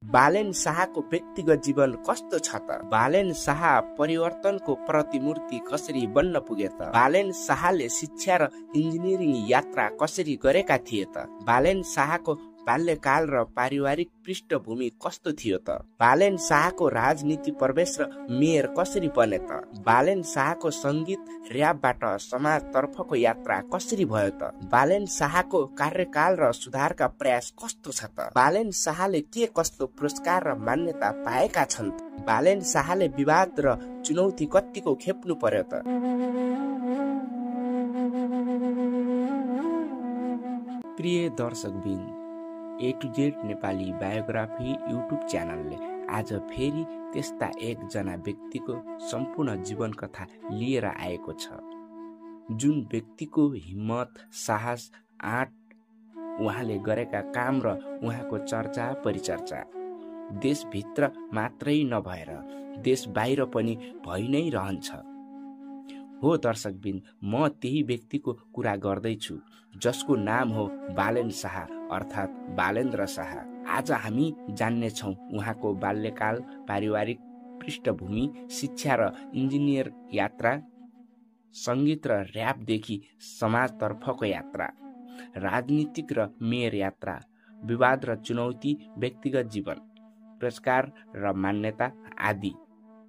बालेन शाहको व्यक्तिगत जीवन कस्तो छ त? बालेन शाह परिवर्तनको प्रतिमूर्ति कसरी बन्न पुगे त? बालेन शाहले शिक्षा र इन्जिनियरिङ यात्रा कसरी गरेका थिए त? बालेन शाहको बाल्यकाल र पारिवारिक पृष्ठभूमि कस्तो थियो त? बालेन शाहको राजनीति प्रवेश र मेयर कसरी बने त? बालेन शाहको संगीत र्यापबाट समाजतर्फको यात्रा कसरी भयो त? बालेन शाहको कार्यकाल र सुधारका प्रयास कस्तो छ त? बालेन शाहले के कस्तो पुरस्कार र मान्यता पाएका छन् त? बालेन शाहले विवाद र चुनौती कतिको खेप्नु पर्यो त? प्रिय दर्शकबिन, A to Z Nepali biography YouTube च्यानलले आज फेरि त्यस्ता एकजना व्यक्तिको सम्पूर्ण जीवन कथा लिएर आएको छ, जुन व्यक्तिको हिम्मत, साहस, आँट, उहाँले गरेका काम र उहाँको चर्चा परिचर्चा देशभित्र मात्रै नभएर देश बाहिर पनि भइ नै रहन्छ। हो दर्शकबिन, म त्यही व्यक्तिको कुरा गर्दैछु जसको नाम हो बालेन शाह अर्थात् बालेन्द्र शाह। आज हामी जान्नेछौँ उहाँको बाल्यकाल, पारिवारिक पृष्ठभूमि, शिक्षा र इन्जिनियर यात्रा, सङ्गीत र र्यापदेखि समाजतर्फको यात्रा, राजनीतिक र मेयर यात्रा, विवाद र चुनौती, व्यक्तिगत जीवन, पुरस्कार र मान्यता आदि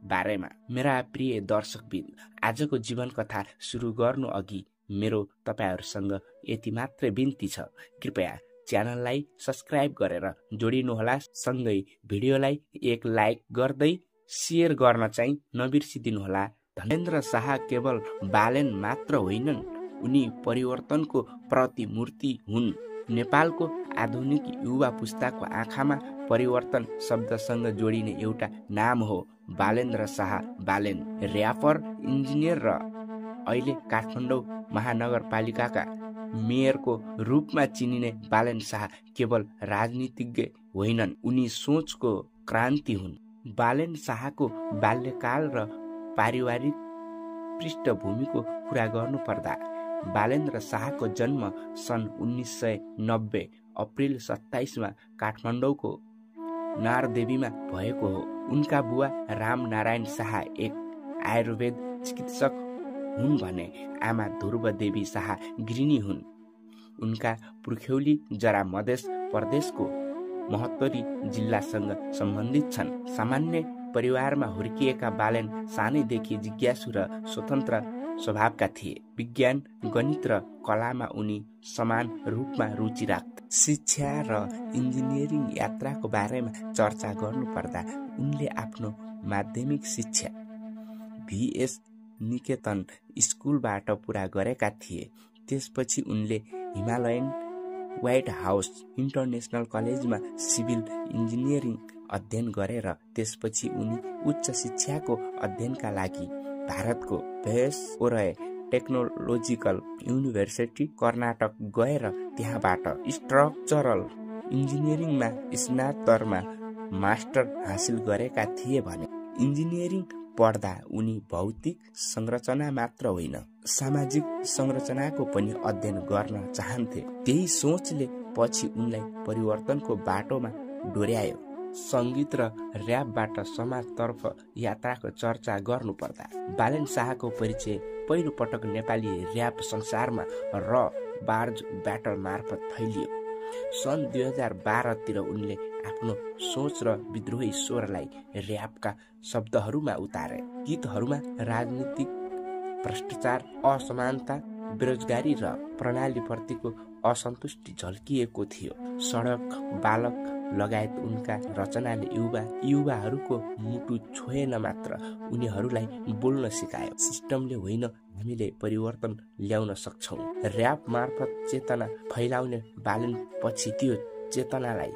बारेमा। मेरा प्रिय दर्शकबिन, आजको जीवन कथा सुरु गर्नु अघि मेरो तपाईहरुसँग यति मात्र बिन्ती छ, कृपया च्यानललाई सब्स्क्राइब गरेर जोडिनुहोला, सँगै भिडियोलाई एक लाइक गर्दै शेयर गर्न चाहिँ नबिर्सिदिनुहोला। बालेन्द्र शाह केवल बालेन मात्र होइनन्, उनी परिवर्तनको प्रतिमूर्ति हुन्। नेपालको आधुनिक युवा पुस्ताको आँखामा परिवर्तन शब्दसँग जोडिने एउटा नाम हो बालेन्द्र शाह बालेन। र्यापर, इन्जिनियर र अहिले काठमाडौँ महानगरपालिकाका मेयरको रूपमा चिनिने बालेन शाह केवल राजनीतिज्ञ होइनन्, उनी सोचको क्रान्ति हुन्। बालेन शाहको बाल्यकाल र पारिवारिक पृष्ठभूमिको कुरा गर्नुपर्दा बालेन्द्र शाहको जन्म सन् 1990 अप्रिल 27 काठमाडौँको नारदेवीमा भएको हो। उनका बुवा रामनारायण शाह एक आयुर्वेद चिकित्सक हुन् भने आमा ध्रुवदेवी शाह गृहिणी हुन्। उनका पुर्ख्यौली जरा मधेस प्रदेशको महोत्तरी जिल्लासँग सम्बन्धित छन्। सामान्य परिवारमा हुर्किएका बालेन सानैदेखि जिज्ञासु र स्वतन्त्र स्वभावका थिए। विज्ञान, गणित र कलामा उनी समान रूपमा रुचि राख्थे। शिक्षा र इन्जिनियरिङ यात्राको बारेमा चर्चा गर्नुपर्दा उनले आफ्नो माध्यमिक शिक्षा VS निकेतन स्कुलबाट पुरा गरेका थिए। त्यसपछि उनले हिमालयन व्हाइट हाउस इन्टरनेसनल कलेजमा सिभिल इन्जिनियरिङ अध्ययन गरेर त्यसपछि उनी उच्च शिक्षाको अध्ययनका लागि भारतको भेसोरय टेक्नोलोजिकल युनिभर्सिटी कर्नाटक गएर त्यहाँबाट स्ट्रक्चरल इन्जिनियरिङमा स्नातकमा मास्टर हासिल गरेका थिए भने इन्जिनियरिङ पढ्दा उनी भौतिक संरचना मात्र होइन, सामाजिक संरचनाको पनि अध्ययन गर्न चाहन्थे। त्यही सोचले पछि उनलाई परिवर्तनको बाटोमा डोर्यायो। सङ्गीत र र्यापबाट समाजतर्फ यात्राको चर्चा गर्नुपर्दा बालेन शाहको परिचय पहिलो पटक नेपाली र्याप संसारमा र बार्ज ब्याटल मार्फत फैलियो। सन् 2012 तिर उनले आफ्नो सोच र विद्रोही स्वरलाई र्यापका शब्दहरूमा उतारे। गीतहरूमा राजनीतिक भ्रष्टाचार, असमानता, बेरोजगारी र प्रणालीप्रतिको असन्तुष्टि झल्किएको थियो। सडक, बालक लगायत उनका रचनाले युवाहरूको मुटु छोएन मात्र उनीहरूलाई बोल्न सिकायो। सिस्टमले होइन, हामीले परिवर्तन ल्याउन सक्छौँ। र्याप मार्फत चेतना फैलाउने बालेन पछि त्यो चेतनालाई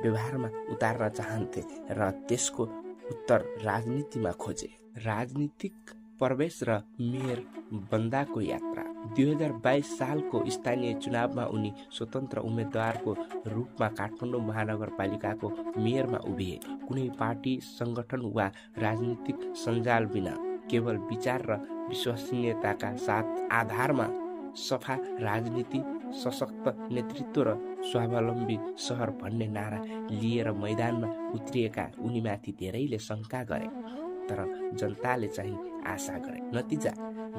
व्यवहारमा उतार्न चाहन्थे र त्यसको उत्तर राजनीतिमा खोजे। राजनीतिक प्रवेश र मेयर बन्दाको यात्रा। 2022 सालको स्थानीय चुनावमा उनी स्वतन्त्र उम्मेद्वारको रूपमा काठमाडौँ महानगरपालिकाको मेयरमा उभिए। कुनै पार्टी, संगठन वा राजनीतिक सञ्जाल बिना केवल विचार र विश्वसनीयताका साथ आधारमा सफा राजनीति सशक्त नेतृत्व र स्वावलम्बी सहर भन्ने नारा लिएर मैदानमा उत्रिएका उनीमाथि धेरैले शङ्का गरे, तर जनताले चाहिँ आशा गरे। नतिजा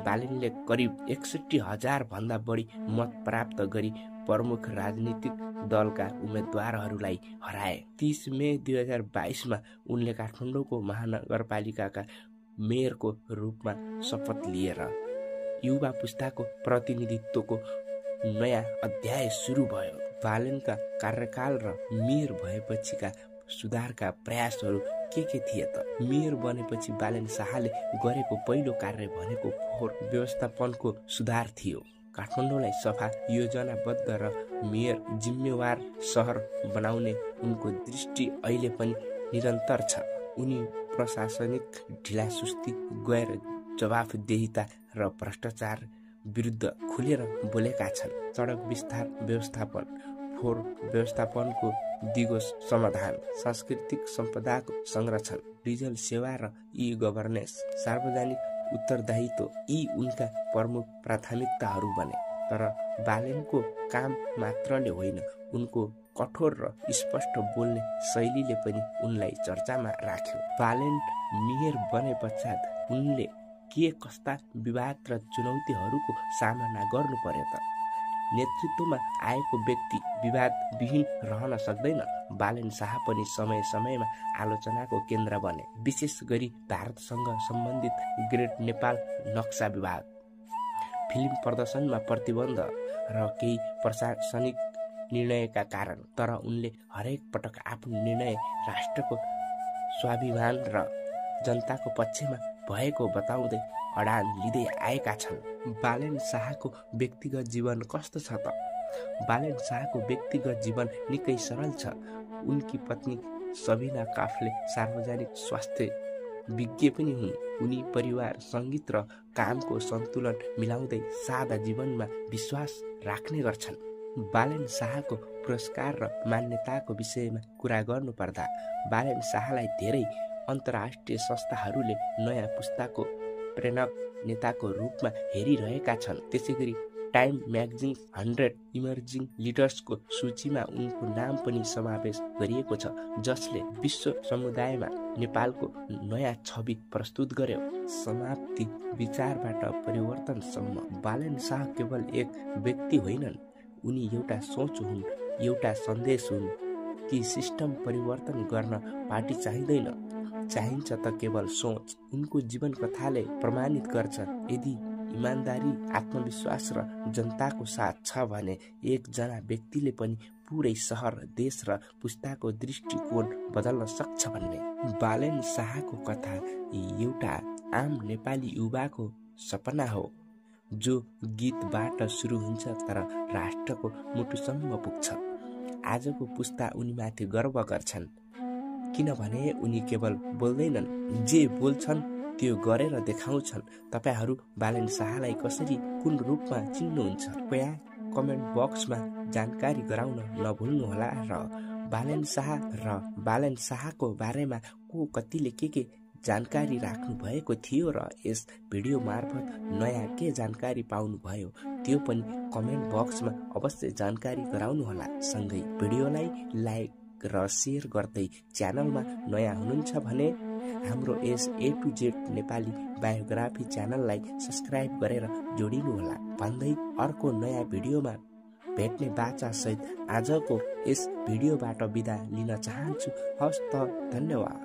बालेनले करिब 61,000 भन्दा बढी मत प्राप्त गरी प्रमुख राजनीतिक दलका उम्मेद्वारहरूलाई हराए। 30 मे 2022 उनले काठमाडौँको महानगरपालिकाका मेयरको रूपमा शपथ लिएर युवा पुस्ताको प्रतिनिधित्वको नयाँ अध्याय सुरु भयो। बालेनका कार्यकाल र मेयर भएपछिका सुधारका प्रयासहरू के थिए त? मेयर बनेपछि बालेन शाहले गरेको पहिलो कार्य भनेको फोहोर व्यवस्थापनको सुधार थियो। काठमाडौँलाई सफा, योजनाबद्ध र मेयर जिम्मेवार सहर बनाउने उनको दृष्टि अहिले पनि निरन्तर छ। उनी प्रशासनिक ढिलासुस्ती, गैर जवाफदेहिता र भ्रष्टाचार विरुद्ध खुलेर बोलेका छन्। सडक विस्तार व्यवस्थापन, फोहोर व्यवस्थापनको दिगो समाधान, सांस्कृतिक सम्पदाको संरक्षण, डिजिटल सेवा र ई-गभर्नेन्स, सार्वजनिक उत्तरदायित्व यी उनका प्रमुख प्राथमिकताहरू बने। तर बालेनको काम मात्रले होइन, उनको कठोर र स्पष्ट बोल्ने शैलीले पनि उनलाई चर्चामा राख्यो। बालेन मेयर बने पश्चात उनले के कस्ता विवाद र चुनौतीहरूको सामना गर्नु पर्यो त? नेतृत्वमा आएको व्यक्ति विवादविहीन रहन सक्दैन। बालेन शाह पनि समय समयमा आलोचनाको केन्द्र बने, विशेष गरी भारतसँग सम्बन्धित ग्रेट नेपाल नक्सा विवाद, फिल्म प्रदर्शनमा प्रतिबन्ध र केही प्रशासनिक निर्णयका कारण। तर उनले हरेक पटक आफ्नो निर्णय राष्ट्रको स्वाभिमान र जनताको पक्षमा भएको बताउँदै अडान लिँदै आएका छन्। बालेन शाहको व्यक्तिगत जीवन कस्तो छ त? बालेन शाहको व्यक्तिगत जीवन निकै सरल छ। उनकी पत्नी सबिना काफले सार्वजनिक स्वास्थ्य विज्ञ पनि हुन्। उनी परिवार, सङ्गीत र कामको सन्तुलन मिलाउँदै सादा जीवनमा विश्वास राख्ने गर्छन्। बालेन शाहको पुरस्कार र मान्यताको विषयमा कुरा गर्नुपर्दा बालेन शाहलाई धेरै अन्तर्राष्ट्रिय संस्थाहरूले नयाँ पुस्ताको प्रेरक नेताको रूपमा हेरिरहेका छन्। त्यसैगरी टाइम म्यागजिन 100 इमर्जिङ लिडर्सको सूचीमा उनको नाम पनि समावेश गरिएको छ, जसले विश्व समुदायमा नेपालको नयाँ छवि प्रस्तुत गर्यो। समाप्ति विचारबाट परिवर्तनसम्म बालेन शाह केवल एक व्यक्ति होइनन्, उनी एउटा सोच हुन्, एउटा सन्देश हुन् कि सिस्टम परिवर्तन गर्न पार्टी चाहिँदैन, चाहिन्छ त केवल सोच। उनको जीवन कथाले प्रमाणित गर्छ, यदि इमानदारी, आत्मविश्वास र जनताको साथ छ भने एकजना व्यक्तिले पनि पुरै सहर, देश र पुस्ताको दृष्टिकोण बदल्न सक्छ भन्ने। बालेन शाहको कथा एउटा आम नेपाली युवाको सपना हो, जो गीतबाट सुरु हुन्छ तर राष्ट्रको मुटुसम्म पुग्छ। आजको पुस्ता उनीमाथि गर्व गर्छन्, किनभने उनी केवल बोल्दैनन्, जे बोल्छन् त्यो गरेर देखाउँछन्। तपाईहरू बालेन शाहलाई कसरी, कुन रूपमा चिन्नुहुन्छ? कृपया कमेन्ट बक्समा जानकारी गराउन नभुल्नुहोला। र बालेन शाह र बालेन शाहको बारेमा को कतिले के जानकारी राख्नु भएको थियो र यस भिडियो मार्फत नयाँ के जानकारी पाउनु भयो त्यो पनि कमेन्ट बक्समा अवश्य जानकारी गराउनुहोला। सँगै भिडियोलाई लाइक र सेयर गर्दै च्यानलमा नयाँ हुनुहुन्छ भने हाम्रो यस A to Z Nepali biography च्यानललाई सब्स्क्राइब गरेर जोडिनुहोला भन्दै अर्को नयाँ भिडियोमा भेट्ने बाचा सहित आजको यस भिडियोबाट बिदा लिन चाहन्छु। हवस् त, धन्यवाद।